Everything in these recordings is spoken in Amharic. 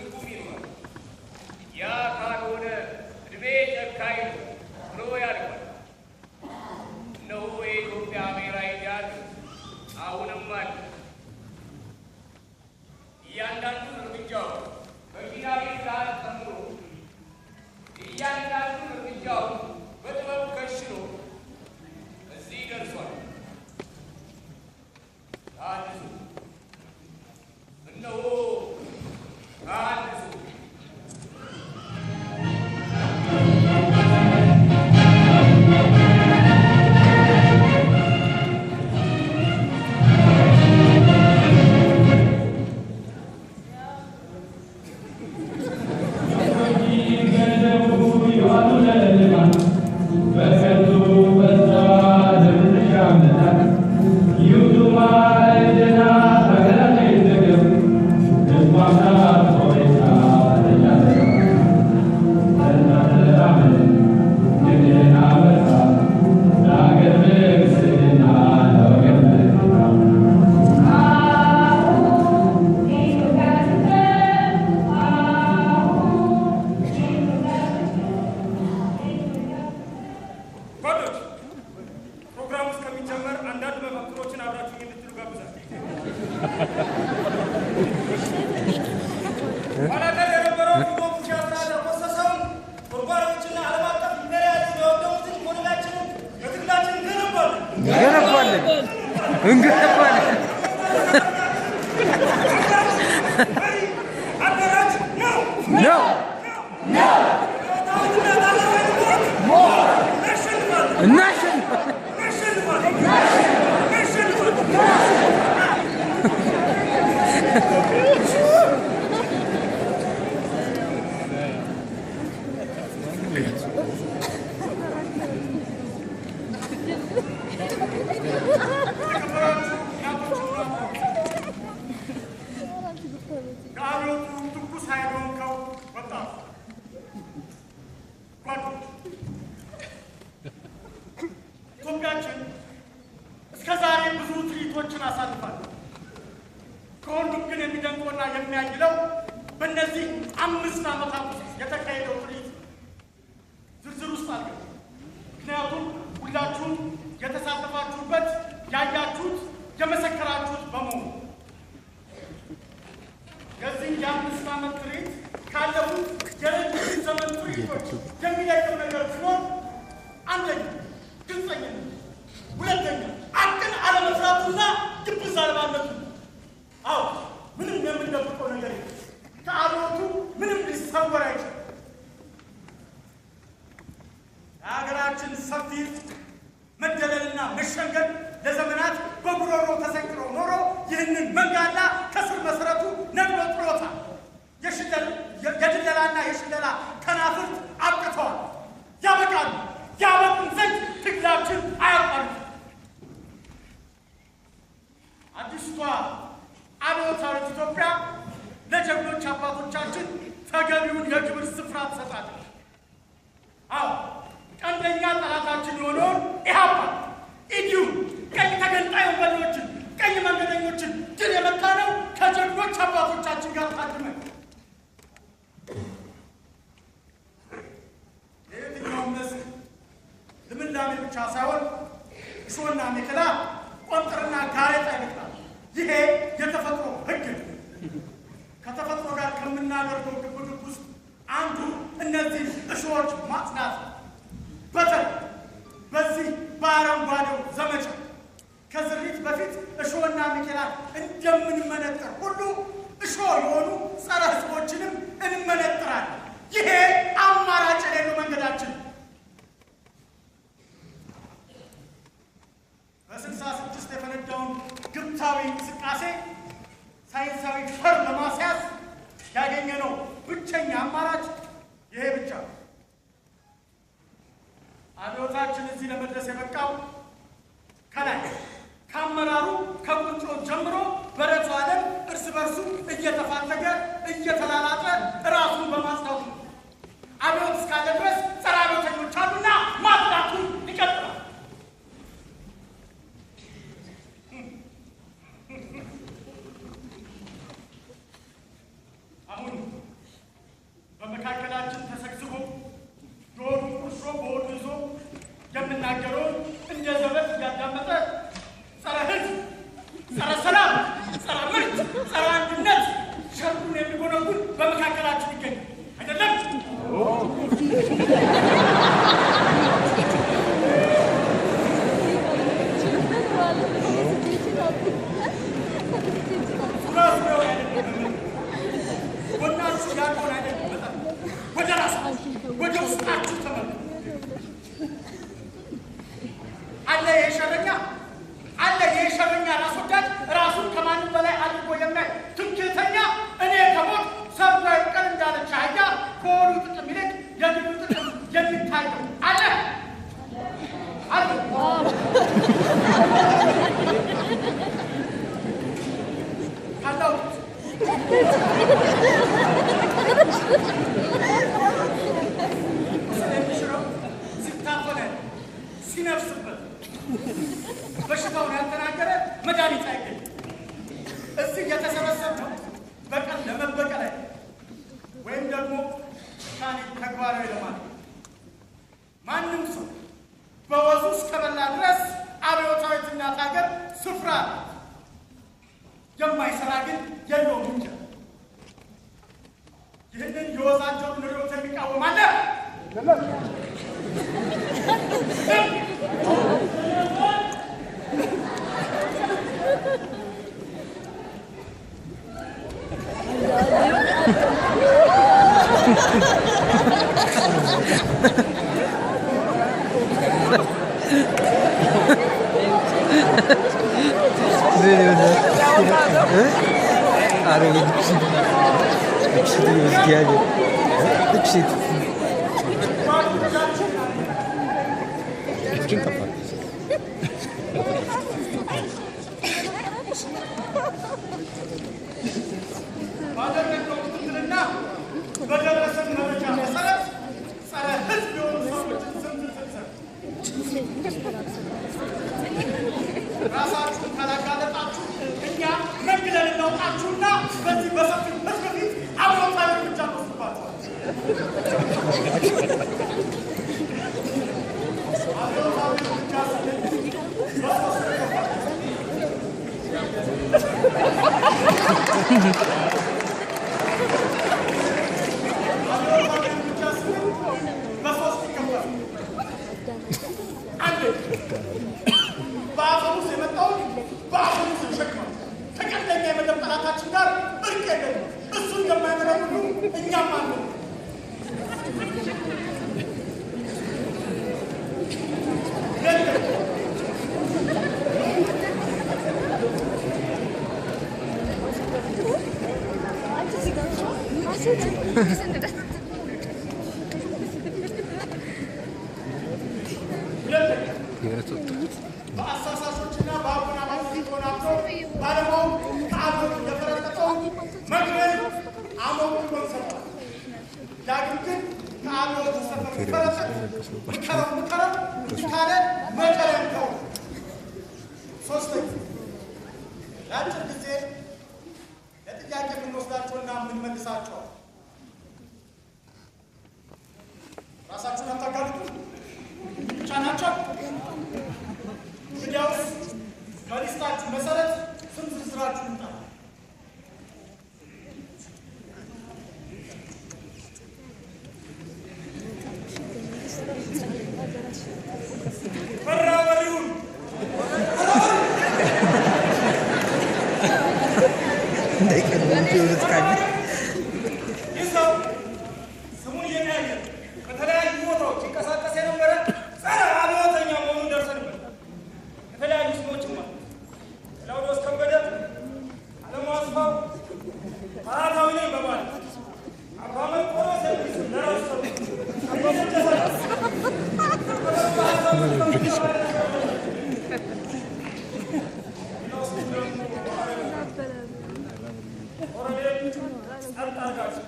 ትርጉም ይኖራል። ያ ካልሆነ እድሜ ጨካኝ ነው ብሎ ያልፋል። እነሆ የኢትዮጵያ ብሔራዊ ቲያትር አሁንም አለ። እያንዳንዱን እርምጃው በፊናዊ ብልሃት ቀምሮ፣ እያንዳንዱን እርምጃው በጥበብ ከሽኖ እዚህ ደርሷል። ተሐድሶ፣ እነሆ ተሐድሶ። ጓዶች፣ ፕሮግራሙ እስከሚጀመር አንዳንድ መፈክሮችን አብራችሁ እንድትሉ ጋብዛል። ኋላ ቀር የነበረውን ዲሞክራሲ ስርዓት ያኮሰሰውን፣ ጎርጓሪዎችና ዓለም አቀፍ ኢምፔሪያሊዝም ያወደሙትን ኢኮኖሚያችንን በትግላችን እንገነባለን። እንገነባለን፣ እንገነባለን። መሪ አደራጅ ነው ነው። ታዊትና ታላቅ ሞት እናሸንፋለን። እናሸንፋለን። እናሸንፋለን፣ እናሸንፋለን። የተከበራችሁ እናቶችና አባቶች፣ የአብዮቱ ትኩስ ኃይል የሆንከው ወጣቱ ጓዶች፣ ኢትዮጵያችን እስከ ዛሬ ብዙ ትርኢቶችን አሳልፋለች። ከሁሉም ግን የሚደንቀውና የሚያይለው በእነዚህ 5 ዓመታት ውስጥ የተካሄደው ትርኢት ነው። ዝርዝር ውስጥ አልገባም። ምክንያቱም ሁላችሁም የተሳተፋችሁበት፣ ያያችሁት፣ የመሰከራችሁት በመሆኑ። የዚህ የ5 ዓመት ትርኢት ካለፉት የረጅም ዘመን ትርኢቶች የሚለየው ነገር ሲኖር አንደኛ ግልጸኝነት፣ ሁለተኛ አቅን አለመስራቱና ግብዝ አልባነቱ። አዎ፣ ምንም የምንደብቀው ነገር የለም። ከአብዮቱ ምንም ሊሰወር አይችልም። የሀገራችን ሰፊ ሕዝብ መደለልና መሸንገል ለዘመናት በጉሮሮ ተሰንቅሮ ኖሮ ይህንን መንጋላ ከስር መሰረቱ ነቅሎ ጥሎታል። የድለላና የሽለላ ከናፍርት አብቅተዋል። ያበቃሉ። ያበቁም ዘንድ ትግላችን አያቋርጥም። አዲስቷ አብዮታዊት ኢትዮጵያ ለጀግኖች አባቶቻችን ተገቢውን የክብር ስፍራ ትሰጣለች። አዎ፣ ቀንደኛ ጠላታችን የሆነውን ኢህአፓ፣ ኢዲዩ፣ ቀኝ ተገንጣይ ወንበዴዎችን፣ ቀኝ መንገደኞችን ድል የመታነው ከጀግኖች አባቶቻችን ጋር ታድመን። የየትኛውም መስክ ልምላሜ ብቻ ሳይሆን እሾህና አሜከላ፣ ቆንጥርና ጋሬጣ ይበቅላል። ይሄ የተፈጥሮ ሕግ ነው። ከተፈጥሮ ጋር ከምናደርገው ግብግብ ውስጥ አንዱ እነዚህ እሾዎች ማጽዳት ነው። በተለይ በዚህ በአረንጓዴው ዘመቻ ከዝሪት በፊት እሾህና አሜከላ እንደምንመነጥር ሁሉ እሾህ የሆኑ ጸረ ሕዝቦችንም እንመነጥራለን። ይሄ አማራጭ የሌለው መንገዳችን ነው። በ66 የፈነዳውን ግብታዊ እንቅስቃሴ ሳይንሳዊ ፈር ለማስያዝ ያገኘነው ብቸኛ አማራጭ ይሄ ብቻ ነው። አብዮታችን እዚህ ለመድረስ የበቃው ከላይ ከአመራሩ ከቁንጮ ጀምሮ በረቱ ዓለም እርስ በርሱ እየተፋተገ የሚያውለበልቡን በመካከላችሁ ይገኛል። አይደለም? ዙሪያ ዙሪያውን አይደለም፣ ጎናችሁ ያለውን አይደለም። በጣም ወደ ራሳችሁ ወደ ውስጣችሁ ተመልከቱ። አለ የሸረኛ፣ አለ የሸረኛ ራስ ወዳጅ፣ ራሱን ከማንም በላይ አድርጎ የሚያይ ትምክህተኛ፣ እኔ ከሞት ሰርዶ አይብቀል እንዳለች አህያ ከወሉ ጥቅም ይልቅ የግሉ ጥቅም የሚታየው አለ አለ። ካላውቁት ስለሚሽረው ሲታፈነ ሲነፍስበት በሽታውን ያልተናገረ መድኃኒት አይገኝም። እዚህ የተሰበሰብነው በቀል ለመበቀል አይደለም፣ ወይም ደግሞ ጭካኔ ተግባራዊ ለማድረግ። ማንም ሰው በወዙ እስከበላ ድረስ አብዮታዊት እናት ሀገር ስፍራ አላት። የማይሰራ ግን የለውም እንጀራ። ይህንን የወዛቸውን ርዕዮት የሚቃወም አለ? ባደረግነው ክትትልና በደረሰን መረጃ መሰረት ጸረ ሕዝብ የሆኑ ሰዎችን ስም ዝርዝር ራሳችሁን ካላጋለጣችሁ እኛ መንግለን እናውጣችሁና በዚህ በሰፊው ሕዝብ ፊት አብዮታዊ እርምጃ እንወስድባችኋለን። አብዮታዊ እርምጃ ስንል በሶስት ይከፈላል። አብዮታዊ እርምጃ ስንል በሶስት ይከፈላል። አንድ፣ በአፈሙዝ የመጣውን በአፈሙዝ እንሸክማለን። ከቀንደኛ የመደብ ጠላታችን ጋር እርቅ የለንም። እሱ እንደማይምረን ሁሉ እኛም አንምርም። ሁለተኛ፣ ሁለተኛ፣ በአሳሳሾችና በአወናባጆች ተወናብዶ ባለማወቅ ከአብዮት የፈረጠጠው መግረል አሞቁ ሰጥቷል። ዳግም ግን ከአብዮቱ ሰፈር ፈረጠጥ፣ ምከረው ምከረው ካለ መከረን ተው። ሶስተኛ፣ ለአጭር ጊዜ ለጥያቄ የምንወስዳቸውና የምንመልሳቸው፣ ራሳችሁን አታጋልጡ ብቻ ናቸው። እንግዲያውስ ከሊስታችሁ መሰረት ስም ዝርዝራችሁ ይምጣ። ፈራ በሪሁን። ይህ ሰው ስሙን እየቀያየረ በተለያዩ ቦታዎች ይንቀሳቀስ የነበረ ጸረ አብዮተኛ መሆኑን ደርሰንበት። የተለያዩ ስሞችም አሉ። ክላውዲዮስ ከበደ፣ አለሙ አስፋው፣ ባህታዊ ነኝ በማለት አባ መርቆሬዎስ የሚል ስም ለራሱ ሰጥቶ አባ መደሰት ኮሎኔል ጸጥ አድርጋችሁ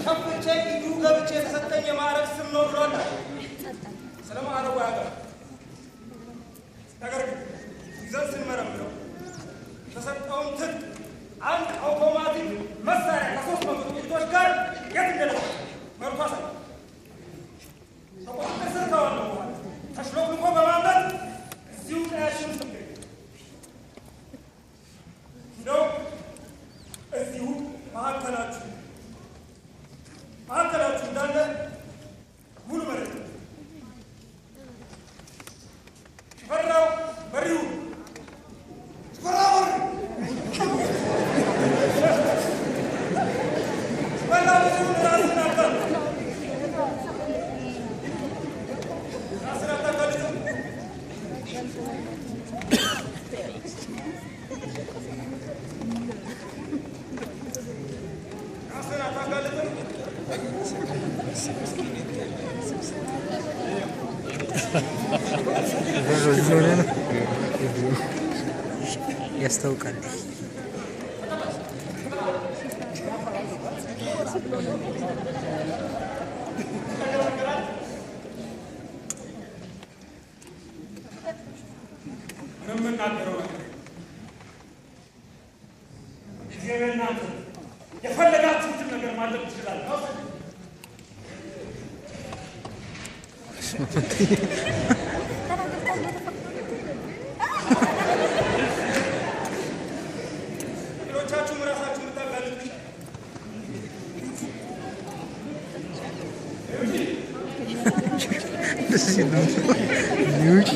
ከፍቼ እንዲሁ ገብቼ የተሰጠኝ የማዕረግ ስም ነው ብሏል። ስለ ማዕረጉ አያውቅም። ነገር ግን ይዘን ስንመረምረው የተሰጠውን ትጥቅ አንድ አውቶማቲክ መሳሪያ ከ300 ጥይቶች ጋር የት እንደደረሰ መርቶ አሳየ። በቁጥጥር ስር ከዋለ በኋላ ተሽሎክልኮ በማምለጥ እዚሁ ቀያችን ውስጥ ይገኛል። ያስታውቃል። ምንም የምናገረው ነገር የለም። ጊዜው የእናንተ ነው። የፈለጋችሁትን ነገር ማድረግ ትችላላችሁ። ሌሎቻችሁም ራሳችሁን ብታጋልጡ ይሻላል። ደስ ሲል ነው። ይውጪ።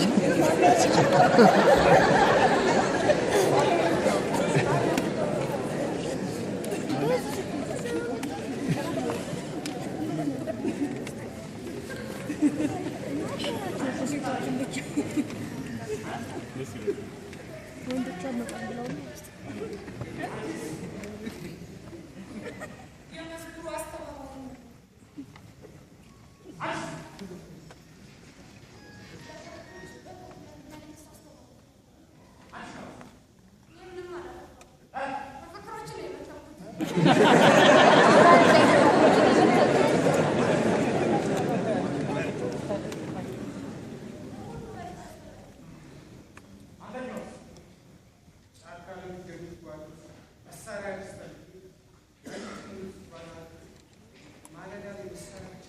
የመዝሙሩ አስተባባሪ ነው። ምንም አላጠፋሁም። መፈክሮችን ነው የመታሁት። አንደኛው ጫካ ለሚገኙት ጓዶች መሳሪያ ያስፈልግ ያሉትን ባላ ማለዳ ላይ መሳሪያ ብቻ።